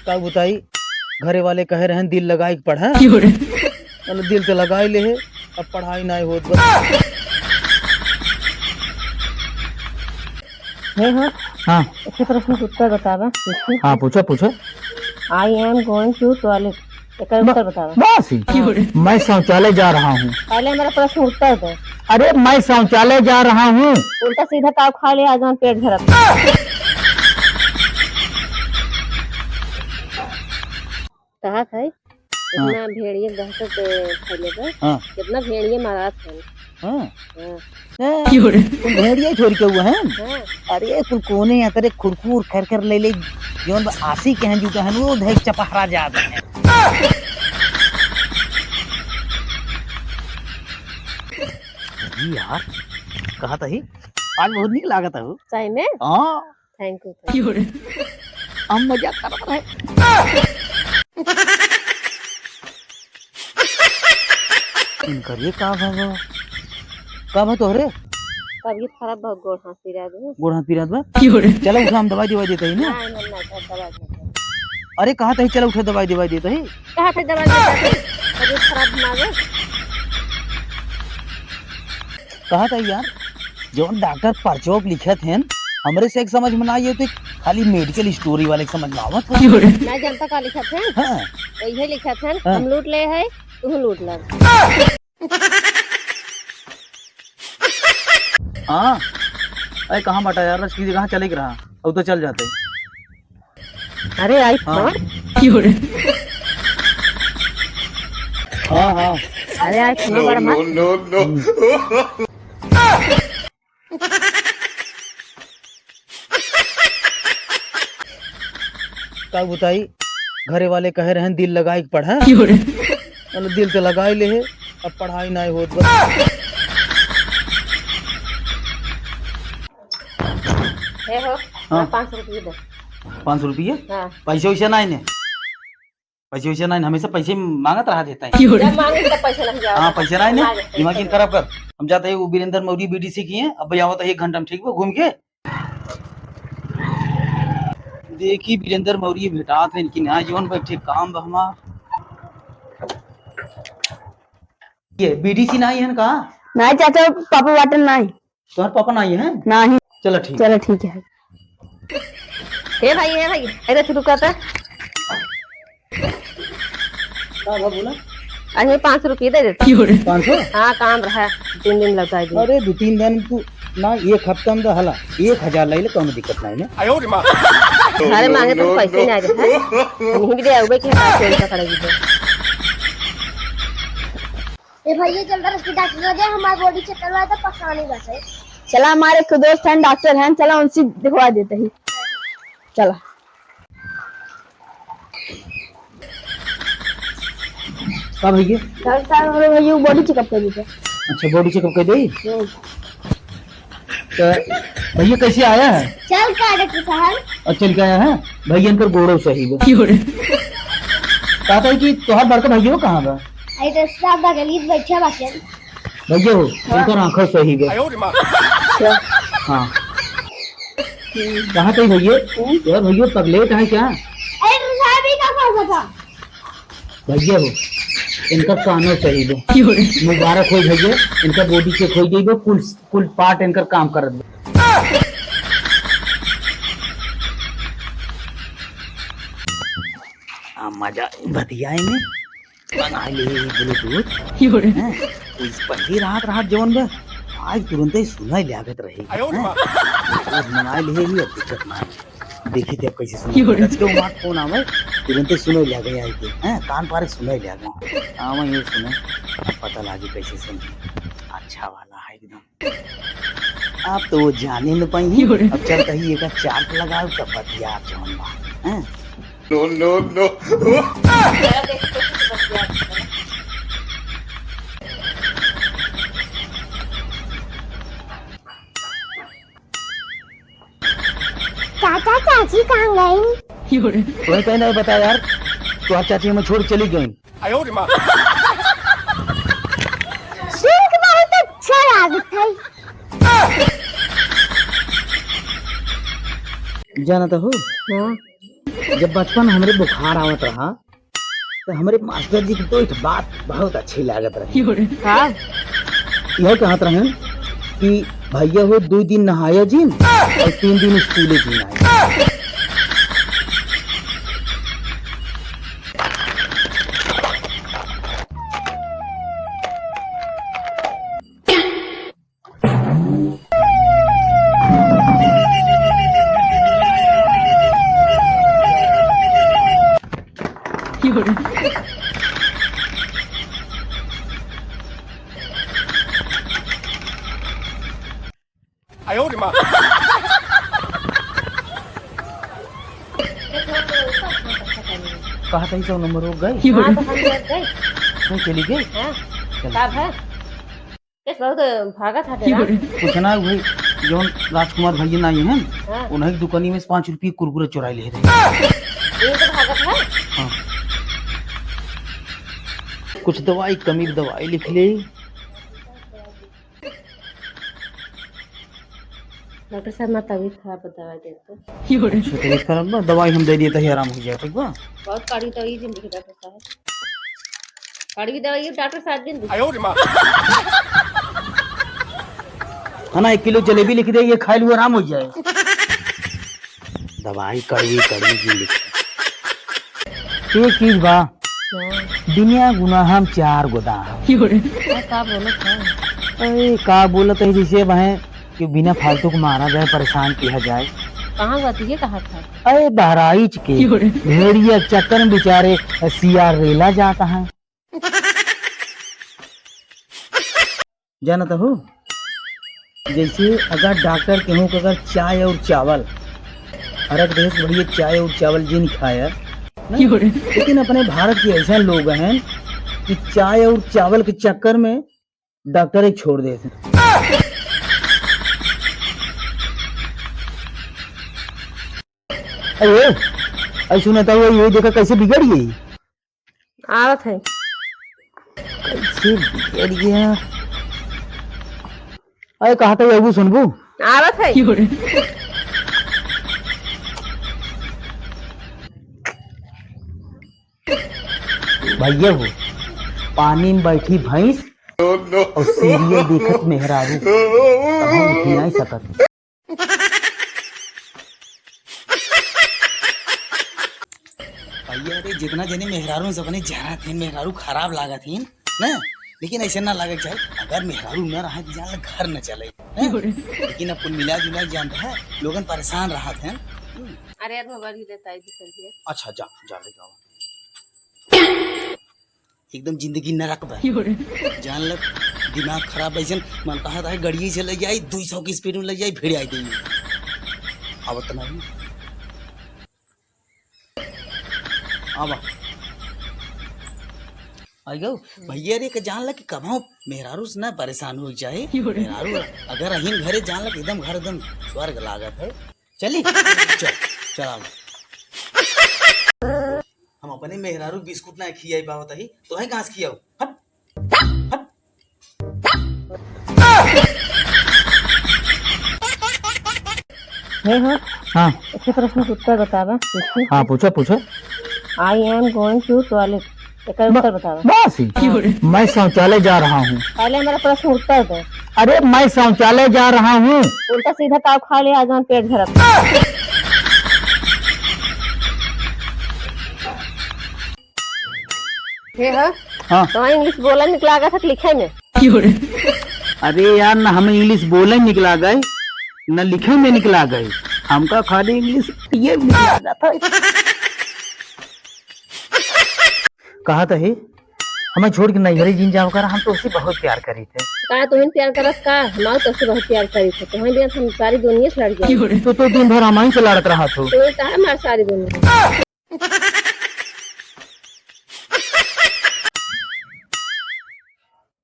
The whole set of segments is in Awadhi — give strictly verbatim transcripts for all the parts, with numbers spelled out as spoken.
का बताई, घरे वाले कहे रहन, "दिल लगाई के पढ़, हाँ?" क्यों रे? मतलब, दिल तो लगाई ले है, अब पढ़ाई नाई होत बा। हे हो? हाँ। एक प्रश्न के उत्तर बतावा, पूछी। हाँ, पूछो, पूछो। I am going to toilet। एकर उत्तर बतावा। बस ही। क्यों रे? मैं शौचालय जा रहा हूँ। पहले हमारा प्रश्न उत्तर दो। अरे, मैं शौचालय जा रहा हूँ। उल्टा सीधा का खा ले, आज हम पेट झरत। कहा था, हाँ। इतना भेड़िए दहशत फैले बा, हाँ। कितना भेड़िए मारत है। हाँ। हाँ। ए, क्यों रे? कुल भेड़िया ही छोड़ के हुआ है। हाँ। अरे, कुल कोने या करे खुरखुर खर खर ले ले, जौन बा आसी के हैं, जूता हैं, वो धैक चपहरा जात हैं। जी यार, कहा था ही, आज बहुत नीक लागत है हो। सही में? हाँ। Thank you, thank you। हम मजाक करत रहे। इनकर ये का भा, का भा तोहरे? तबीयत खराब बा, गोड़ हाथ पिरात बा। गोड़ हाथ पिरात बा? चलो उठा, हम दवाई दिवाई देते ही ना। ना, ना, ना, दवाई देते ही। अरे कहा था ही, चलो उठा, दवाई दिवाई देते ही। कहा था दवाई देते ही? तबीयत खराब ना बा। कहा था यार, जौन डॉक्टर परचौक लिखत हैं, हमरे से एक समझ में ना आइए तो खाली medical story वाले के समझ में आवत है। मैं जनता का लिखत हैं? हाँ। तो यही लिखत हैं, हाँ। हम लूट ले है, तू लूट ले। हाँ। अरे कहाँ बटा यार, रस की जगह चले के रहा, अब तो चल जाते। अरे आई हाँ। फोन। हाँ, हाँ। अरे आई फोन बड़ा मस्त। No, no, no। का बताई, घरे वाले कहे रहन, "दिल लगाई के पढ़, हाँ?" मतलब, दिल तो लगाई ले है, अब पढ़ाई नाई होत बा। हे हो, हाँ। पाँच सौ रुपये दे। पाँच सौ रुपये? हाँ। पैसे वैसे नाई ने? पैसे वैसे नाई, हमेशा पैसे मांगत रहा देता है। जब मांगे तब पैसे नहीं जाओ। हाँ, पैसे नाई ने, ना, दिमाग पैसे खराब कर। हम जाते हैं, वो वीरेंद्र मौर्य बीडीसी की हैं, अब आवत है एक घंटा में, ठीक बा, घूम के। देखी वीरेंद्र मौर्य भेटात हैं कि ना, जौन बैठे काम बा हमार। ये बीडीसी नाई है ना का? नाई चाचा, पापा बाटन नाई। तोहर पापा नाई है? नाई। चलो ठीक। चलो ठीक है। हे भाई, हे भाई, अरे तू रुका था। का बा बोला? अरे पाँच सौ रुपये दे देता। पाँच सौ? हाँ, काम रहा, तीन दिन लौटाई दे। अरे दो तीन दिन तू ना, एक हफ्ता में तो हला, एक हजार ले ले, कौनो दिक्कत नहीं है। अरे मांगे तो पैसे नहीं आ रहे हैं। हम ही भी दे आउबे कि हाँ, चोरी पकड़ेगी तो। ए भैया, जल्दी से डॉक्टर लगे, हमार body check करवा दे, परेशानी बा से। चला, हमारे एक दोस्त हैं, डॉक्टर हैं, चला उनसे दिखवा देते ही। चला। का भैया? डॉक्टर साहब, हमरे भैया को body checkup कर देते। अच्छा, body checkup कर दे? हम्म। तो भैया कैसे आया है? चल का डॉक्टर साहब? और चल के आया है? भैया इनकर गोड़ो सही बा। क्यों रे? कहता है कि तोहार बड़का भैया कहाँ बा? अरे तो सब बगली में बैठे बाटे। भैया हो, हाँ। इनकर आँखों सही बा। अच्छा। हाँ। कहाँ थे भैया? हम्म। यार भैया पगलेट है क्या? अरे तो साहब, ये का कहा था? भैया हो, इनका कानो सही बा। मुबारक हो भैया, इनका body check हो जाइबा, कुल, कुल part इनकर काम करत बा। आ, मजा बतियाए में, मंगा ले Bluetooth। हैं? उस पहली रात, रात जवन बा, आज तुरंते सुनाई लागत रही। हैं? Bluetooth मंगा ले, अब दिक्कत ना है। देखी थे अब कैसे सुने। क्यों रे? जब मार फोन आवे, तुरंते सुने लगे आई के, हैं? कान पारे सुने लगे। आवे ये सुने, अब पता लागी कैसे सुने। अच्छा वाला है एकदम। आप तो वो जाने न पाई। क्यों रे? अब चल कहीं एक चार्ट लगाओ तब बतिया जौन बा, हैं? No, no, no। चाचा, चाची कहाँ गईं? तुम्हें कहीं नहीं पता यार, तो चाची हमें छोड़ चली गईं। सुन के बहुत अच्छा लागत है। जाना तो हो? हाँ। जब बचपन हमरे बुखार आवत रहा, तो हमरे मास्टर जी की दो एक बात बहुत अच्छी लागत रही। का? यह कहत रहे कि भैया हो, दो दिन नहाया जिन और तीन दिन स्कूले जिन आए। कहा था, सौ नंबर हो गए? हाँ, तो हम लोग गए। क्यों, चली गई? हाँ। चल। का भा? केस बहुत भागत हटे ना। कुछ ना, वही जौन राजकुमार भैया ना आए हैं, हाँ। उन्हीं की दुकानी में से पाँच रुपये कुरकुरे चुराई ले रहे। ये तो भागत है। हाँ। कुछ दवाई, कमी की दवाई लिख ले। डॉक्टर साहब, मैं तबीयत खराब है, दवाई दे दो। अच्छा, तबीयत खराब बा, दवाई हम दे दिए, तही आराम हो जाए, ठीक बा? बहुत कड़ी दवाई जिन लिखे डॉक्टर साहब। कड़वी दवाई डॉक्टर साहब दिन है ना, एक किलो जलेबी लिख दे, ये खाए लू, आराम हो जाए। दवाई कड़वी कड़वी जी लिख। एक चीज बा, हाँ। दुनिया गुनाह हम चार गो दाह। का, का बोलत है? अरे, का बोलत है, जैसे अब हैं कि बिना फालतू को मारा जाए, परेशान किया जाए। कहाँ जाती है, कहाँ था? अरे, बहराइच के भेड़िया के चक्कर में बेचारे सियार रेला जाता है। जानत हो, जैसे अगर डॉक्टर केहू के अगर चाय और चावल, हर एक देश बढ़िया चाय और चावल जिन खाया, ना? लेकिन अपने भारत के ऐसे लोग हैं कि चाय और चावल के चक्कर में डॉक्टर ही छोड़ देते हैं। अरे, अरे सुना था, ये देखा कैसे बिगड़ गई। आवत है। कैसे बिगड़ गया? अरे, कहा था, अबू सुनबू? आवत है। भैया हो, पानी में बैठी भैंस और सीरियल देखत मेहरारू, कबहूँ उठी नहीं सकत। भैया रे, जितना जने मेहरारू से अपने जरा थे, मेहरारू खराब लागत ही ना, लेकिन ऐसे ना लगे चाहे, अगर मेहरारू न रहे तो जान ले घर न चले, हैं? लेकिन अब कुल मिला जुला के जानता है, लोगन परेशान रहत हैं। अरे यार, भगवान की देता है, जी, चल दिया। अच्छा, जा, जा ले जाओ। एकदम जिंदगी नरक बा। जान ले, दिमाग खराब, ऐसन मन कहत है गड़िए चले जाई, दुई सौ की स्पीड में ले जाई, भिड़ आई देई। आवत नहीं। आवा। आई गो, भैया रे, के जान ले कि कबहूँ मेहरारू से ना परेशान हो जाए। मेहरारू अगर अहिन घरे जान ले कि एकदम घर एकदम स्वर्ग लागत है। चली? चल, चल आवा। हम अपने मेहरारू बिस्कुट ना खियाई पावत ही, तो है घास खियाओ। हट, हट। हे हो? हाँ। एक प्रश्न के उत्तर बतावा, पूछी? हाँ, पूछो, पूछो। I am going to toilet। एकर म-, उत्तर बतावा। बस ही। मैं शौचालय जा रहा हूँ। पहले हमारा प्रश्न उत्तर दो। अरे, मैं शौचालय जा रहा हूँ। उल्टा सीधा का खा ले, आज हमार पेट झरत। हे ह? हाँ। तो इंग्लिश बोला निक लागत है कि लिखे में? अरे यार, ना हमें इंग्लिश बोले निक लागे, ना लिखे में निक लागे। हमका खाली इंग्लिश ये निक लागत है। कहा तो है, हमें छोड़ के नैहरे जिन जाओ कर, हम तो उसे बहुत प्यार करी थे। का तुहिन प्यार करत का? हम तो उसे बहुत प्यार करी थे। तुहिन बिना हम सारी दुनिया से लड़ जाए। तो, तो दिन भर हम ही से लड़त रहा थो। तो ये कहा हमार सारी दुनिया।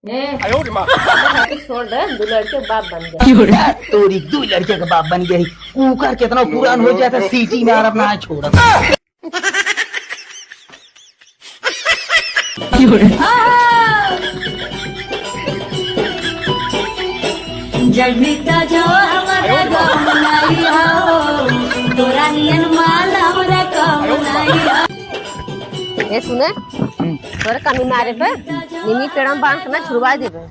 ए, छोड़ दे, दो लड़के के बाप बन गया। तोरी दो लड़के के बाप बन गया। कुकर कितना पुरान हो जाता, सीटी में अरब ना छोड़त। जगमिता जो हमारा गाँव नाई हो, तोरा नियन माल हमरा कम ए सुने, तोरे कमी मारे पे निमी पेड़म बांध के ना छुड़वा देबे।